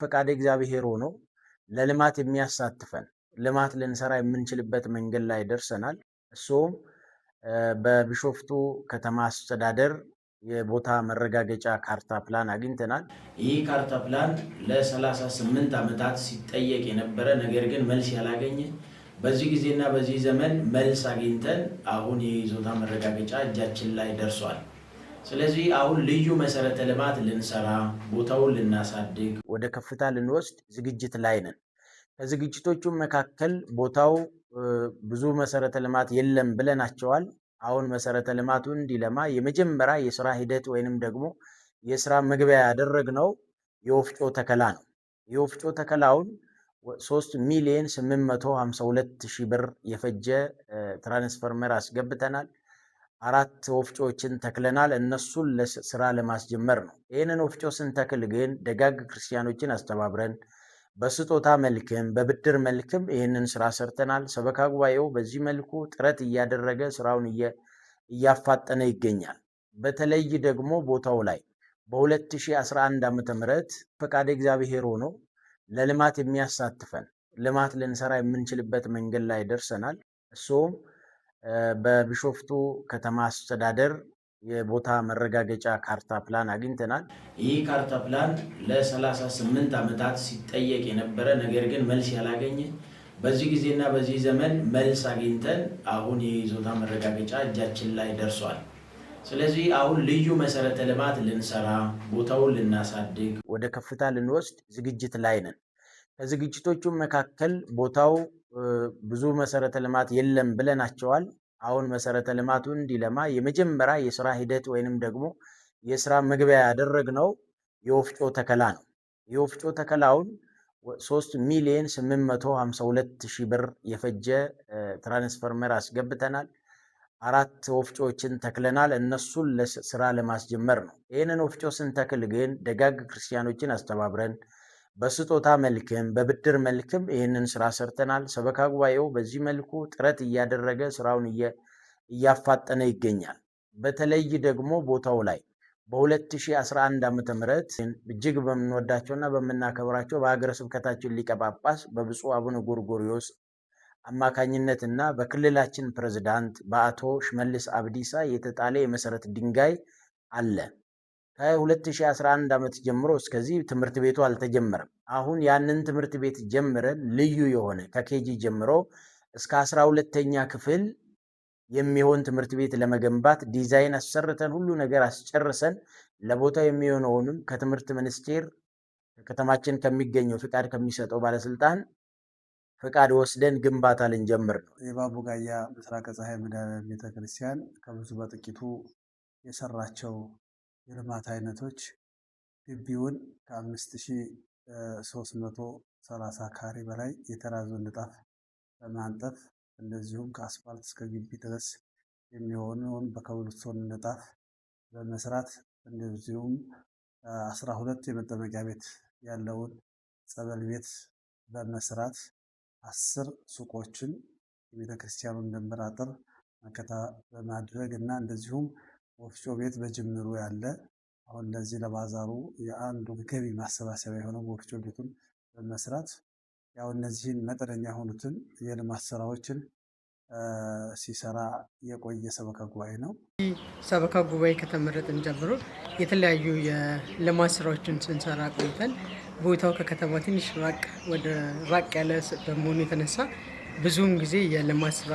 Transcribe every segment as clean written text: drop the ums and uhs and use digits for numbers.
ፈቃደ እግዚአብሔር ሆኖ ለልማት የሚያሳትፈን ልማት ልንሰራ የምንችልበት መንገድ ላይ ደርሰናል። እሱም በቢሾፍቱ ከተማ አስተዳደር የቦታ መረጋገጫ ካርታ ፕላን አግኝተናል። ይህ ካርታ ፕላን ለ38 ዓመታት ሲጠየቅ የነበረ ነገር ግን መልስ ያላገኘ፣ በዚህ ጊዜና በዚህ ዘመን መልስ አግኝተን አሁን የይዞታ መረጋገጫ እጃችን ላይ ደርሷል። ስለዚህ አሁን ልዩ መሰረተ ልማት ልንሰራ፣ ቦታውን ልናሳድግ፣ ወደ ከፍታ ልንወስድ ዝግጅት ላይ ነን። ከዝግጅቶቹ መካከል ቦታው ብዙ መሰረተ ልማት የለም ብለናቸዋል። አሁን መሰረተ ልማቱ እንዲለማ የመጀመሪያ የስራ ሂደት ወይንም ደግሞ የስራ መግቢያ ያደረግነው የወፍጮ ተከላ ነው። የወፍጮ ተከላውን 3,852,000 ብር የፈጀ ትራንስፈርመር አስገብተናል። አራት ወፍጮዎችን ተክለናል። እነሱን ለስራ ለማስጀመር ነው። ይህንን ወፍጮ ስንተክል ግን ደጋግ ክርስቲያኖችን አስተባብረን በስጦታ መልክም በብድር መልክም ይህንን ስራ ሰርተናል። ሰበካ ጉባኤው በዚህ መልኩ ጥረት እያደረገ ስራውን እያፋጠነ ይገኛል። በተለይ ደግሞ ቦታው ላይ በ2011 ዓ ም ፈቃደ እግዚአብሔር ሆኖ ለልማት የሚያሳትፈን ልማት ልንሰራ የምንችልበት መንገድ ላይ ደርሰናል። እሱም በቢሾፍቱ ከተማ አስተዳደር የቦታ መረጋገጫ ካርታ ፕላን አግኝተናል። ይህ ካርታ ፕላን ለ38 ዓመታት ሲጠየቅ የነበረ ነገር ግን መልስ ያላገኘ፣ በዚህ ጊዜና በዚህ ዘመን መልስ አግኝተን አሁን የይዞታ መረጋገጫ እጃችን ላይ ደርሷል። ስለዚህ አሁን ልዩ መሰረተ ልማት ልንሰራ፣ ቦታውን ልናሳድግ፣ ወደ ከፍታ ልንወስድ ዝግጅት ላይ ነን። ከዝግጅቶቹ መካከል ቦታው ብዙ መሰረተ ልማት የለም ብለናቸዋል። አሁን መሰረተ ልማቱ እንዲለማ የመጀመሪያ የስራ ሂደት ወይንም ደግሞ የስራ መግቢያ ያደረግነው የወፍጮ ተከላ ነው። የወፍጮ ተከላውን 3,852,000 ብር የፈጀ ትራንስፈርመር አስገብተናል። አራት ወፍጮዎችን ተክለናል። እነሱን ለስራ ለማስጀመር ነው። ይህንን ወፍጮ ስንተክል ግን ደጋግ ክርስቲያኖችን አስተባብረን በስጦታ መልክም በብድር መልክም ይህንን ስራ ሰርተናል። ሰበካ ጉባኤው በዚህ መልኩ ጥረት እያደረገ ስራውን እያፋጠነ ይገኛል። በተለይ ደግሞ ቦታው ላይ በ2011 ዓ ም እጅግ በምንወዳቸውና በምናከብራቸው በሀገረ ስብከታችን ሊቀ ጳጳስ በብፁዕ አቡነ ጎርጎርዮስ አማካኝነትና በክልላችን ፕሬዝዳንት በአቶ ሽመልስ አብዲሳ የተጣለ የመሰረት ድንጋይ አለ። ከ2011 ዓመት ጀምሮ እስከዚህ ትምህርት ቤቱ አልተጀመረም። አሁን ያንን ትምህርት ቤት ጀምረን ልዩ የሆነ ከ KG ጀምሮ እስከ 12ኛ ክፍል የሚሆን ትምህርት ቤት ለመገንባት ዲዛይን አሰርተን ሁሉ ነገር አስጨርሰን ለቦታው የሚሆነውንም ከትምህርት ሚኒስቴር ከተማችን ከሚገኘው ፍቃድ ከሚሰጠው ባለስልጣን ፍቃድ ወስደን ግንባታ ልንጀምር ነው። የባቦጋያ ምስራቀ ፀሐይ መድኃኔዓለም ቤተክርስቲያን ከብዙ በጥቂቱ የሰራቸው የልማት አይነቶች ግቢውን ከ5330 ካሬ በላይ የተራዞ ንጣፍ በማንጠፍ፣ እንደዚሁም ከአስፋልት እስከ ግቢ ድረስ የሚሆነውን በኮብልስቶን ንጣፍ በመስራት፣ እንደዚሁም 12 የመጠመቂያ ቤት ያለውን ጸበል ቤት በመስራት፣ 10 ሱቆችን የቤተክርስቲያኑን ድንበር አጥር መከታ በማድረግ እና እንደዚሁም ወፍጮ ቤት በጅምሩ ያለ፣ አሁን ለዚህ ለባዛሩ የአንዱ ገቢ ማሰባሰቢያ የሆነው ወፍጮ ቤቱን በመስራት፣ ያው እነዚህን መጠነኛ የሆኑትን የልማት ስራዎችን ሲሰራ የቆየ ሰበካ ጉባኤ ነው። ሰበካ ጉባኤ ከተመረጥን ጀምሮ የተለያዩ የልማት ስራዎችን ስንሰራ ቆይተን ቦታው ከከተማ ትንሽ ራቅ ወደ ራቅ ያለ በመሆኑ የተነሳ ብዙውን ጊዜ የልማት ስራ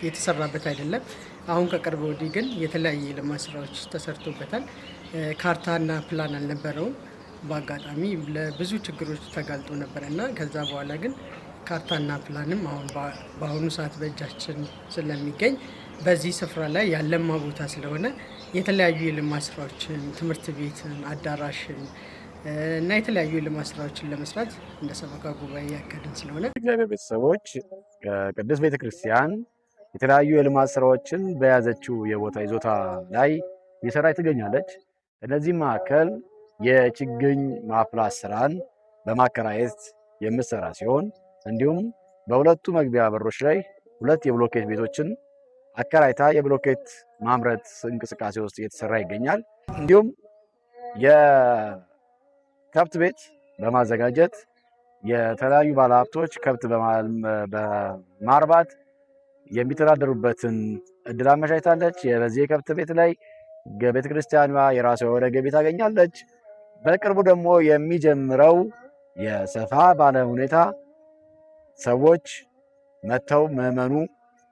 የተሰራበት አይደለም። አሁን ከቅርብ ወዲህ ግን የተለያየ የልማት ስራዎች ተሰርቶበታል። ካርታና ፕላን አልነበረውም። በአጋጣሚ ለብዙ ችግሮች ተጋልጦ ነበር እና ከዛ በኋላ ግን ካርታና ፕላንም አሁን በአሁኑ ሰዓት በእጃችን ስለሚገኝ በዚህ ስፍራ ላይ ያለማ ቦታ ስለሆነ የተለያዩ የልማት ስራዎችን፣ ትምህርት ቤትን፣ አዳራሽን እና የተለያዩ የልማት ስራዎችን ለመስራት እንደ ሰበካ ጉባኤ ያቀድን ስለሆነ እግዚአብሔር ቤተሰቦች፣ ቅድስት ቤተክርስቲያን የተለያዩ የልማት ስራዎችን በያዘችው የቦታ ይዞታ ላይ እየሰራች ትገኛለች። ከነዚህም መካከል የችግኝ ማፍላት ስራን በማከራየት የምትሰራ ሲሆን እንዲሁም በሁለቱ መግቢያ በሮች ላይ ሁለት የብሎኬት ቤቶችን አከራይታ የብሎኬት ማምረት እንቅስቃሴ ውስጥ እየተሰራ ይገኛል። እንዲሁም የከብት ቤት በማዘጋጀት የተለያዩ ባለሀብቶች ከብት በማርባት የሚተዳደሩበትን እድል አመቻችታለች። በዚህ የከብት ቤት ላይ ቤተክርስቲያኗ የራሷ የሆነ ገቢ ታገኛለች። በቅርቡ ደግሞ የሚጀምረው የሰፋ ባለ ሁኔታ ሰዎች መጥተው ምዕመኑ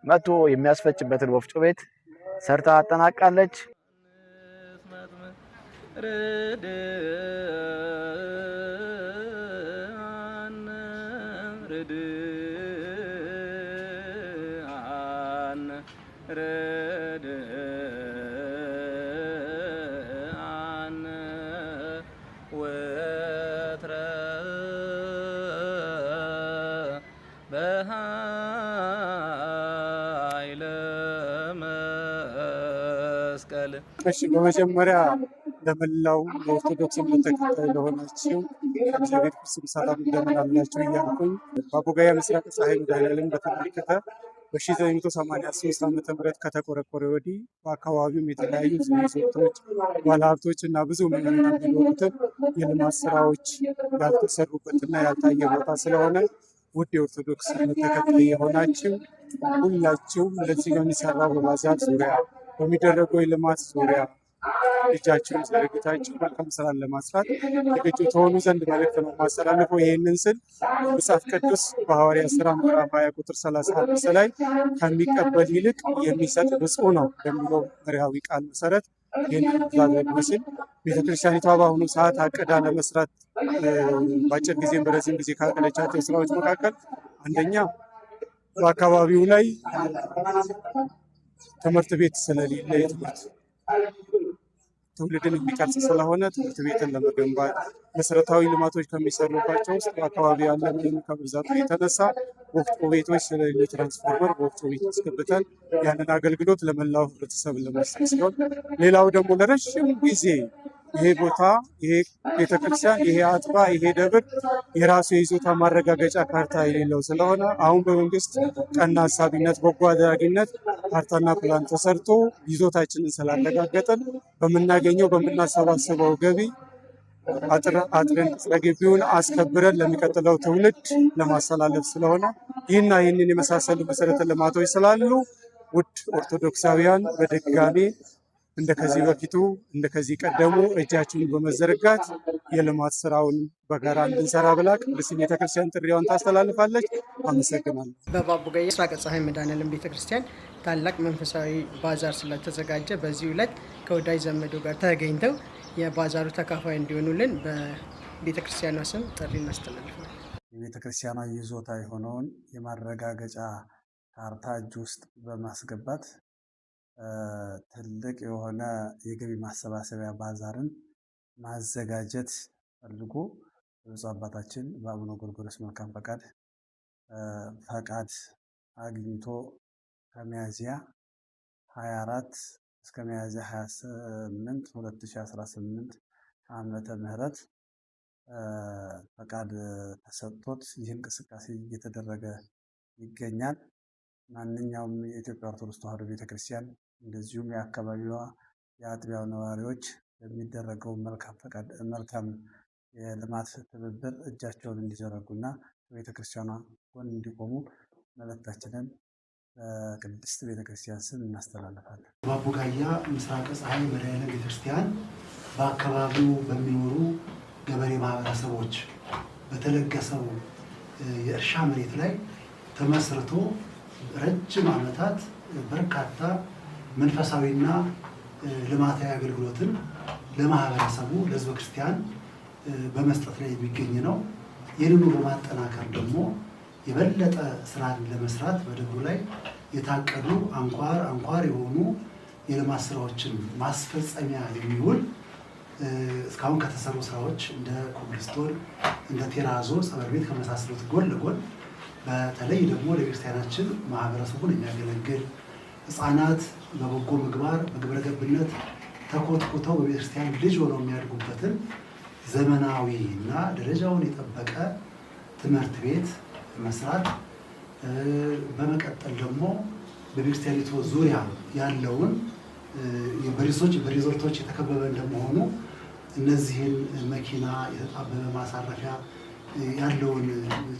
መጥቶ የሚያስፈጭበትን ወፍጮ ቤት ሰርታ አጠናቃለች። እሺ በመጀመሪያ ለመላው የኦርቶዶክስ እምነት ተከታይ ለሆናችሁ እግዚአብሔር ፍጹም ሰላም እንደምን አላችሁ እያልኩኝ በአቦጋያ ምስራቅ ፀሐይ መድኃኔዓለም በተመለከተ በ1983 ዓ.ም ከተቆረቆረ ወዲህ በአካባቢውም የተለያዩ ሪዞርቶች፣ ባለሀብቶች እና ብዙ ምዕመናን የሚኖሩትን የልማት ስራዎች ያልተሰሩበትና ያልታየ ቦታ ስለሆነ ውድ የኦርቶዶክስ እምነት ተከታይ የሆናችሁ ሁላችሁም ለዚህ በሚሰራው በባዛር ዙሪያ በሚደረገው የልማት ዙሪያ እጃችሁን ዘርግታችሁ መልካም ስራን ለማስራት ዝግጁ ትሆኑ ዘንድ መልእክት ነው የማስተላልፈው። ይህንን ስል መጽሐፍ ቅዱስ በሐዋርያት ሥራ ምዕራፍ 20 ቁጥር 35 ላይ ከሚቀበል ይልቅ የሚሰጥ ብፁዕ ነው በሚለው መርሃዊ ቃል መሰረት ይህንን ላደርግ ስል ቤተክርስቲያኒቷ በአሁኑ ሰዓት አቅዳ ለመስራት በአጭር ጊዜም በረዥም ጊዜ ካቀደቻቸው ስራዎች መካከል አንደኛ በአካባቢው ላይ ትምህርት ቤት ስለሌለ የትምህርት ትውልድን የሚቀርጽ ስለሆነ ትምህርት ቤትን ለመገንባት መሰረታዊ ልማቶች ከሚሰሩባቸው ውስጥ በአካባቢ ያለ ምንም ከመብዛቱ የተነሳ ወፍጮ ቤቶች ስለሌሉ ትራንስፎርመር በወፍጮ ቤት አስገብተን ያንን አገልግሎት ለመላው ህብረተሰብ ለመስጠት ሲሆን፣ ሌላው ደግሞ ለረዥም ጊዜ ይሄ ቦታ፣ ይሄ ቤተክርስቲያን፣ ይሄ አጥባ፣ ይሄ ደብር የራሱ የይዞታ ማረጋገጫ ካርታ የሌለው ስለሆነ አሁን በመንግስት ቀና ሀሳቢነት፣ በጎ አድራጊነት ካርታና ፕላን ተሰርቶ ይዞታችንን ስላረጋገጥን በምናገኘው በምናሰባስበው ገቢ አጥረን ቅጽረ ግቢውን አስከብረን ለሚቀጥለው ትውልድ ለማስተላለፍ ስለሆነ ይህና ይህንን የመሳሰሉ መሰረተ ልማቶች ስላሉ ውድ ኦርቶዶክሳውያን በድጋሜ እንደ ከዚህ በፊቱ እንደ ከዚህ ቀደሙ እጃችሁን በመዘርጋት የልማት ስራውን በጋራ እንድንሰራ ብላ ቅድስት ቤተክርስቲያን ጥሪዋን ታስተላልፋለች። አመሰግናለሁ። በአቦጋያ ምስራቀ ፀሐይ መድኃኔዓለም ቤተክርስቲያን ታላቅ መንፈሳዊ ባዛር ስለተዘጋጀ በዚህ ዕለት ከወዳጅ ዘመዶ ጋር ተገኝተው የባዛሩ ተካፋይ እንዲሆኑልን በቤተክርስቲያኗ ስም ጥሪ እናስተላልፋለን። የቤተክርስቲያኗ ይዞታ የሆነውን የማረጋገጫ ካርታ እጅ ውስጥ በማስገባት ትልቅ የሆነ የገቢ ማሰባሰቢያ ባዛርን ማዘጋጀት ፈልጎ ብፁዕ አባታችን በአቡነ ጎርጎርዮስ መልካም ፈቃድ አግኝቶ ከሚያዝያ 24 እስከ ሚያዝያ 28 2018 ዓመተ ምህረት ፈቃድ ተሰጥቶት ይህ እንቅስቃሴ እየተደረገ ይገኛል። ማንኛውም የኢትዮጵያ ኦርቶዶክስ ተዋሕዶ ቤተክርስቲያን እንደዚሁም የአካባቢዋ የአጥቢያው ነዋሪዎች በሚደረገው መልካም የልማት ትብብር እጃቸውን እንዲዘረጉና ከቤተክርስቲያኗ ጎን እንዲቆሙ መልእክታችንን በቅድስት ቤተክርስቲያን ስም እናስተላልፋለን። በአቦጋያ ምስራቀ ፀሐይ መድኃኔዓለም ቤተክርስቲያን በአካባቢው በሚኖሩ ገበሬ ማህበረሰቦች በተለገሰው የእርሻ መሬት ላይ ተመስርቶ ረጅም ዓመታት በርካታ መንፈሳዊና ልማታዊ አገልግሎትን ለማህበረሰቡ ለሕዝበ ክርስቲያን በመስጠት ላይ የሚገኝ ነው። ይህንኑ በማጠናከር ደግሞ የበለጠ ስራን ለመስራት በደብሩ ላይ የታቀዱ አንኳር አንኳር የሆኑ የልማት ስራዎችን ማስፈጸሚያ የሚውል እስካሁን ከተሰሩ ስራዎች እንደ ኮብልስቶን፣ እንደ ቴራዞ፣ ጸበል ቤት ከመሳሰሉት ጎን ለጎን በተለይ ደግሞ ለቤተክርስቲያናችን ማህበረሰቡን የሚያገለግል ህፃናት በበጎ ምግባር በግብረ ገብነት ተኮትኩተው በቤተክርስቲያን ልጅ ሆነው የሚያድጉበትን ዘመናዊ እና ደረጃውን የጠበቀ ትምህርት ቤት መስራት፣ በመቀጠል ደግሞ በቤተክርስቲያኒቱ ዙሪያ ያለውን በሪዞርቶች የተከበበ እንደመሆኑ እነዚህን መኪና የተጣበበ ማሳረፊያ ያለውን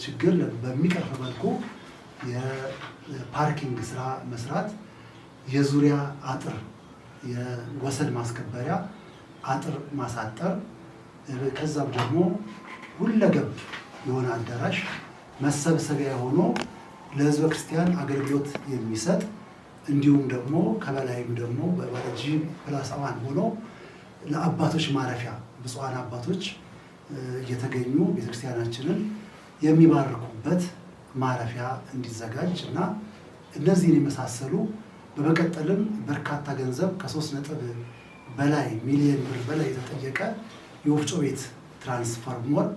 ችግር በሚቀርፍ መልኩ የ parking ስራ መስራት፣ የዙሪያ አጥር የወሰን ማስከበሪያ አጥር ማሳጠር፣ ከዛም ደግሞ ሁለገብ የሆነ አዳራሽ መሰብሰቢያ ሆኖ ለሕዝበ ክርስቲያን አገልግሎት የሚሰጥ እንዲሁም ደግሞ ከበላይም ደግሞ በባለ G+1 ሆኖ ለአባቶች ማረፊያ ብፁዓን አባቶች እየተገኙ ቤተክርስቲያናችንን የሚባርኩበት ማረፊያ እንዲዘጋጅ እና እነዚህን የመሳሰሉ በመቀጠልም በርካታ ገንዘብ ከ3 ነጥብ በላይ ሚሊዮን ብር በላይ የተጠየቀ የወፍጮ ቤት ትራንስፎርመር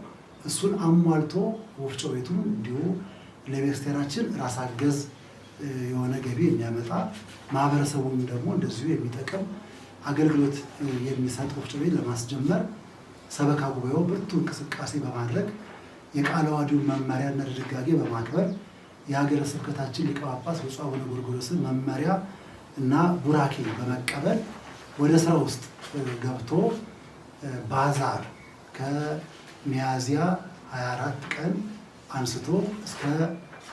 እሱን አሟልቶ ወፍጮ ቤቱን እንዲሁ ለቤተክርስቲያናችን ራስ አገዝ የሆነ ገቢ የሚያመጣ ማህበረሰቡን ደግሞ እንደዚሁ የሚጠቅም አገልግሎት የሚሰጥ ወፍጮ ቤት ለማስጀመር ሰበካ ጉባኤው ብርቱ እንቅስቃሴ በማድረግ የቃለ ዓዋዲውን መመሪያና ድንጋጌ በማክበር የሀገረ ስብከታችን ሊቀ ጳጳስ ብፁዕ አቡነ ጎርጎርዮስን መመሪያ እና ቡራኬ በመቀበል ወደ ስራ ውስጥ ገብቶ ባዛር ከሚያዝያ 24 ቀን አንስቶ እስከ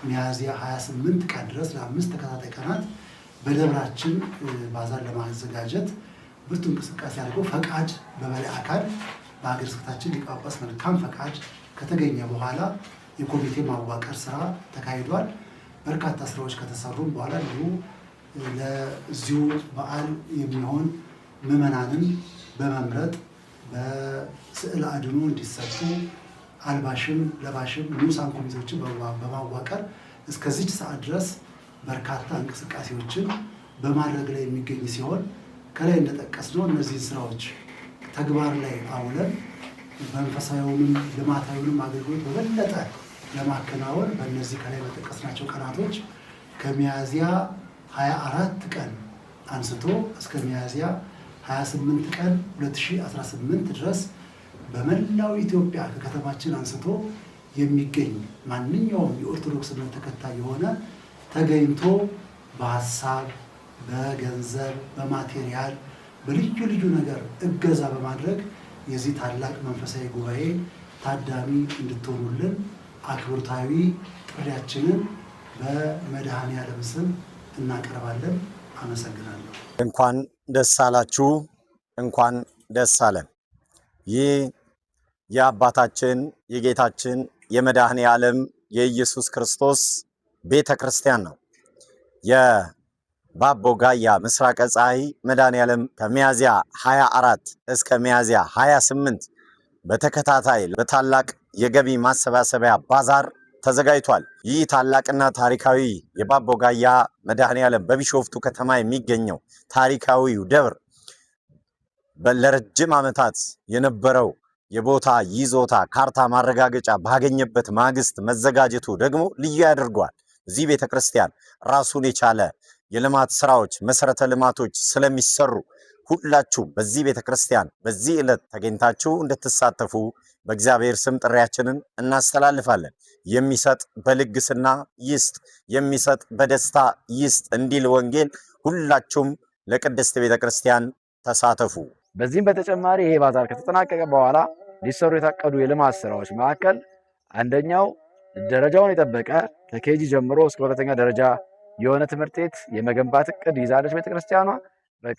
ሚያዝያ 28 ቀን ድረስ ለ5 ተከታታይ ቀናት በደብራችን ባዛር ለማዘጋጀት ብርቱ እንቅስቃሴ አድርጎ ፈቃድ በበላይ አካል በሀገረ ስብከታችን ሊቀ ጳጳስ መልካም ፈቃድ ከተገኘ በኋላ የኮሚቴ ማዋቀር ስራ ተካሂዷል። በርካታ ስራዎች ከተሰሩም በኋላ እንዲሁ ለዚሁ በዓል የሚሆን ምዕመናንን በመምረጥ በስዕል አድኖ እንዲሰጡ አልባሽም ለባሽም ንዑሳን ኮሚቴዎችን በማዋቀር እስከዚች ሰዓት ድረስ በርካታ እንቅስቃሴዎችን በማድረግ ላይ የሚገኝ ሲሆን ከላይ እንደጠቀስነው እነዚህን ስራዎች ተግባር ላይ አውለን መንፈሳዊውንም ልማታዊውንም አገልግሎት በበለጠ ለማከናወን በእነዚህ ከላይ በጠቀስናቸው ቀናቶች ከሚያዝያ 24 ቀን አንስቶ እስከ ሚያዝያ 28 ቀን 2018 ድረስ በመላው ኢትዮጵያ ከከተማችን አንስቶ የሚገኝ ማንኛውም የኦርቶዶክስ እምነት ተከታይ የሆነ ተገኝቶ በሀሳብ፣ በገንዘብ፣ በማቴሪያል፣ በልዩ ልዩ ነገር እገዛ በማድረግ የዚህ ታላቅ መንፈሳዊ ጉባኤ ታዳሚ እንድትሆኑልን አክብሮታዊ ጥሪያችንን በመድኃኔዓለም ስም እናቀርባለን። አመሰግናለሁ። እንኳን ደስ አላችሁ፣ እንኳን ደስ አለን። ይህ የአባታችን የጌታችን የመድኃኔ ዓለም የኢየሱስ ክርስቶስ ቤተ ክርስቲያን ነው። የባቦ ጋያ ምስራቀ ፀሐይ መድኃኔ ዓለም ከሚያዝያ 24 እስከ ሚያዝያ 28 በተከታታይ በታላቅ የገቢ ማሰባሰቢያ ባዛር ተዘጋጅቷል። ይህ ታላቅና ታሪካዊ የባቦ ጋያ መድኃኔ ዓለም በቢሾፍቱ ከተማ የሚገኘው ታሪካዊው ደብር ለረጅም ዓመታት የነበረው የቦታ ይዞታ ካርታ ማረጋገጫ ባገኘበት ማግስት መዘጋጀቱ ደግሞ ልዩ ያደርገዋል። እዚህ ቤተ ክርስቲያን ራሱን የቻለ የልማት ስራዎች፣ መሰረተ ልማቶች ስለሚሰሩ ሁላችሁም በዚህ ቤተ ክርስቲያን በዚህ ዕለት ተገኝታችሁ እንድትሳተፉ በእግዚአብሔር ስም ጥሪያችንን እናስተላልፋለን። የሚሰጥ በልግስና ይስጥ፣ የሚሰጥ በደስታ ይስጥ እንዲል ወንጌል፣ ሁላችሁም ለቅድስት ቤተ ክርስቲያን ተሳተፉ። በዚህም በተጨማሪ ይሄ ባዛር ከተጠናቀቀ በኋላ ሊሰሩ የታቀዱ የልማት ስራዎች መካከል አንደኛው ደረጃውን የጠበቀ ከ KG ጀምሮ እስከ ሁለተኛ ደረጃ የሆነ ትምህርት ቤት የመገንባት እቅድ ይዛለች ቤተክርስቲያኗ።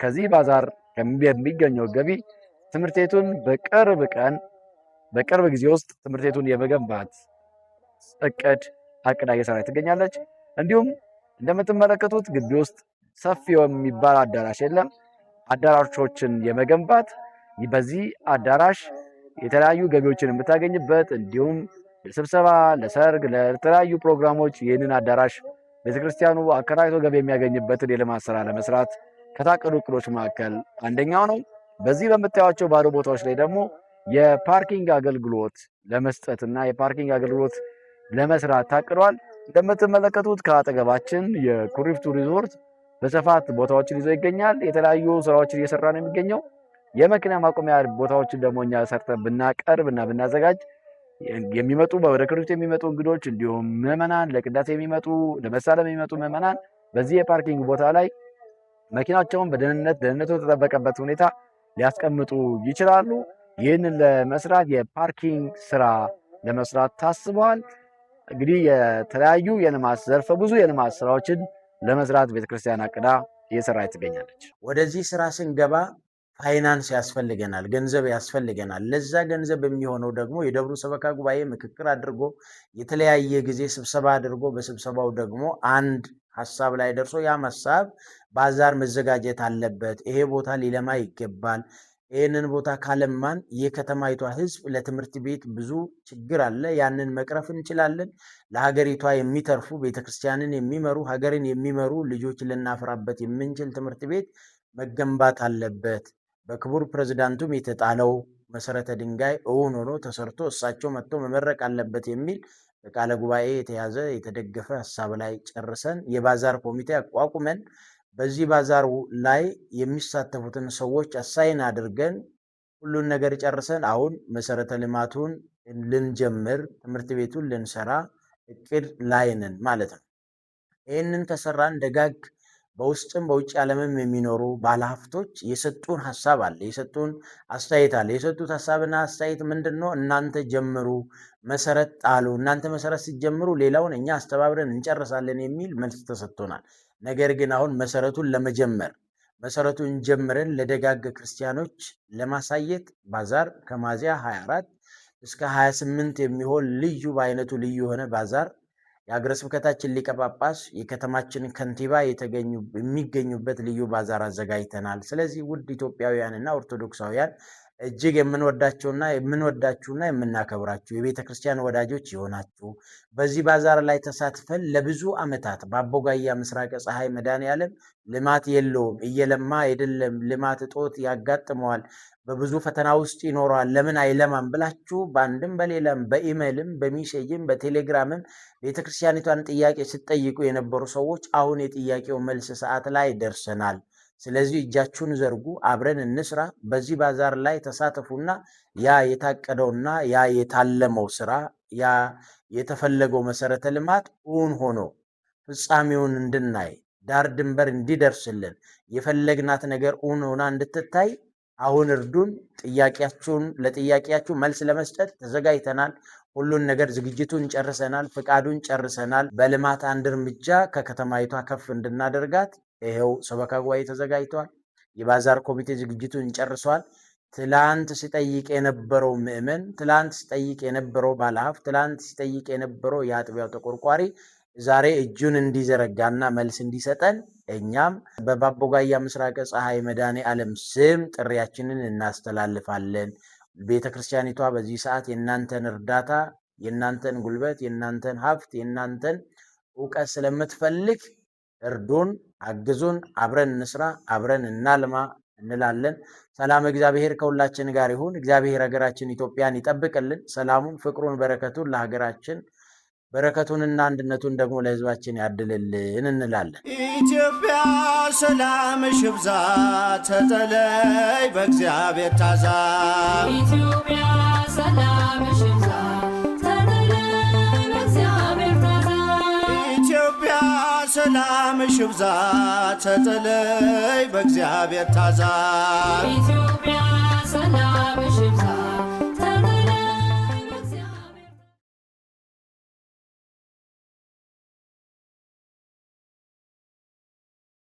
ከዚህ ባዛር የሚገኘው ገቢ ትምህርት ቤቱን በቅርብ ቀን በቅርብ ጊዜ ውስጥ ትምህርት ቤቱን የመገንባት እቅድ አቅዳ እየሰራች ትገኛለች። እንዲሁም እንደምትመለከቱት ግቢ ውስጥ ሰፊ የሚባል አዳራሽ የለም። አዳራሾችን የመገንባት በዚህ አዳራሽ የተለያዩ ገቢዎችን የምታገኝበት እንዲሁም ለስብሰባ፣ ለሰርግ፣ ለተለያዩ ፕሮግራሞች ይህንን አዳራሽ ቤተክርስቲያኑ አከራይቶ ገቢ የሚያገኝበትን የልማት ስራ ለመስራት ከታቀዱ እቅዶች መካከል አንደኛው ነው። በዚህ በምታዩቸው ባዶ ቦታዎች ላይ ደግሞ የ parking አገልግሎት ለመስጠት እና የ parking አገልግሎት ለመስራት ታቅዷል። እንደምትመለከቱት ከአጠገባችን የኩሪፍቱ ሪዞርት በስፋት ቦታዎችን ይዞ ይገኛል። የተለያዩ ስራዎችን እየሰራ ነው የሚገኘው። የመኪና ማቆሚያ ቦታዎችን ደግሞ እኛ ሰርተን ብናቀርብ እና ብናዘጋጅ የሚመጡ ወደ ኩሪፍቱ የሚመጡ እንግዶች እንዲሁም ምዕመናን ለቅዳሴ የሚመጡ ለመሳለም የሚመጡ ምዕመናን በዚህ የ parking ቦታ ላይ መኪናቸውን በደህንነት ደህንነቱ በተጠበቀበት ሁኔታ ሊያስቀምጡ ይችላሉ። ይህንን ለመስራት የ parking ስራ ለመስራት ታስበዋል። እንግዲህ የተለያዩ የልማት ዘርፈ ብዙ የልማት ስራዎችን ለመስራት ቤተክርስቲያን አቅዳ እየሰራች ትገኛለች። ወደዚህ ስራ ስንገባ ፋይናንስ ያስፈልገናል፣ ገንዘብ ያስፈልገናል። ለዛ ገንዘብ የሚሆነው ደግሞ የደብሩ ሰበካ ጉባኤ ምክክር አድርጎ የተለያየ ጊዜ ስብሰባ አድርጎ በስብሰባው ደግሞ አንድ ሀሳብ ላይ ደርሶ ያም ሀሳብ ባዛር መዘጋጀት አለበት፣ ይሄ ቦታ ሊለማ ይገባል። ይህንን ቦታ ካለማን የከተማይቷ ሕዝብ ለትምህርት ቤት ብዙ ችግር አለ፣ ያንን መቅረፍ እንችላለን። ለሀገሪቷ የሚተርፉ ቤተክርስቲያንን የሚመሩ ሀገርን የሚመሩ ልጆች ልናፈራበት የምንችል ትምህርት ቤት መገንባት አለበት። በክቡር ፕሬዝዳንቱም የተጣለው መሰረተ ድንጋይ እውን ሆኖ ተሰርቶ እሳቸው መጥቶ መመረቅ አለበት የሚል በቃለ ጉባኤ የተያዘ የተደገፈ ሀሳብ ላይ ጨርሰን የባዛር ኮሚቴ አቋቁመን በዚህ ባዛር ላይ የሚሳተፉትን ሰዎች assign አድርገን ሁሉን ነገር ጨርሰን አሁን መሰረተ ልማቱን ልንጀምር ትምህርት ቤቱን ልንሰራ እቅድ ላይ ነን ማለት ነው። ይህንን ከሰራን ደጋግ በውስጥም በውጭ ዓለምም የሚኖሩ ባለሀብቶች የሰጡን ሀሳብ አለ፣ የሰጡን አስተያየት አለ። የሰጡት ሀሳብና አስተያየት ምንድን ነው? እናንተ ጀምሩ፣ መሰረት ጣሉ፣ እናንተ መሰረት ሲጀምሩ ሌላውን እኛ አስተባብረን እንጨርሳለን የሚል መልስ ተሰጥቶናል። ነገር ግን አሁን መሰረቱን ለመጀመር መሰረቱን ጀምረን ለደጋግ ክርስቲያኖች ለማሳየት ባዛር ከሚያዝያ 24 እስከ 28 የሚሆን ልዩ በአይነቱ ልዩ የሆነ ባዛር የሀገረ ስብከታችን ሊቀ ጳጳስ የከተማችን ከንቲባ የሚገኙበት ልዩ ባዛር አዘጋጅተናል። ስለዚህ ውድ ኢትዮጵያውያንና ኦርቶዶክሳውያን እጅግ የምንወዳቸውና የምንወዳችሁና የምናከብራችሁ የቤተ ክርስቲያን ወዳጆች የሆናችሁ በዚህ ባዛር ላይ ተሳትፈን ለብዙ ዓመታት በአቦጋያ ምስራቀ ፀሐይ መድኃኔዓለም ልማት የለውም፣ እየለማ አይደለም፣ ልማት እጦት ያጋጥመዋል፣ በብዙ ፈተና ውስጥ ይኖረዋል፣ ለምን አይለማም ብላችሁ በአንድም በሌላም በኢሜይልም በሚሴጅም በቴሌግራምም ቤተክርስቲያኒቷን ጥያቄ ስትጠይቁ የነበሩ ሰዎች አሁን የጥያቄው መልስ ሰዓት ላይ ደርሰናል። ስለዚህ እጃችሁን ዘርጉ፣ አብረን እንስራ። በዚህ ባዛር ላይ ተሳተፉና ያ የታቀደውና ያ የታለመው ስራ ያ የተፈለገው መሰረተ ልማት እውን ሆኖ ፍጻሜውን እንድናይ ዳር ድንበር እንዲደርስልን የፈለግናት ነገር እውን ሆና እንድትታይ አሁን እርዱን። ጥያቄያችሁን ለጥያቄያችሁ መልስ ለመስጠት ተዘጋጅተናል። ሁሉን ነገር ዝግጅቱን ጨርሰናል። ፍቃዱን ጨርሰናል። በልማት አንድ እርምጃ ከከተማይቷ ከፍ እንድናደርጋት ይኸው ሰበካ ጉባኤ ተዘጋጅቷል። የባዛር ኮሚቴ ዝግጅቱን ጨርሷል። ትላንት ሲጠይቅ የነበረው ምዕመን፣ ትላንት ሲጠይቅ የነበረው ባለሀብት፣ ትላንት ሲጠይቅ የነበረው የአጥቢያው ተቆርቋሪ ዛሬ እጁን እንዲዘረጋና መልስ እንዲሰጠን እኛም በባቦጋያ ምስራቀ ፀሐይ መድኃኔ ዓለም ስም ጥሪያችንን እናስተላልፋለን። ቤተ ክርስቲያኒቷ በዚህ ሰዓት የእናንተን እርዳታ፣ የእናንተን ጉልበት፣ የእናንተን ሀብት፣ የእናንተን እውቀት ስለምትፈልግ እርዱን፣ አግዙን፣ አብረን እንስራ፣ አብረን እናልማ እንላለን። ሰላም እግዚአብሔር ከሁላችን ጋር ይሁን። እግዚአብሔር ሀገራችን ኢትዮጵያን ይጠብቅልን። ሰላሙን፣ ፍቅሩን፣ በረከቱን ለሀገራችን በረከቱንና አንድነቱን ደግሞ ለሕዝባችን ያድልልን እንላለን። ኢትዮጵያ ሰላም ሽብዛ ተጠለይ በእግዚአብሔር ታዛ። ኢትዮጵያ ሰላም ሽብዛ ተጠለይ በእግዚአብሔር ታዛ። ኢትዮጵያ ሰላም ሽብዛ ተጠለይ በእግዚአብሔር ታዛ። ኢትዮጵያ ሰላም ሽብዛ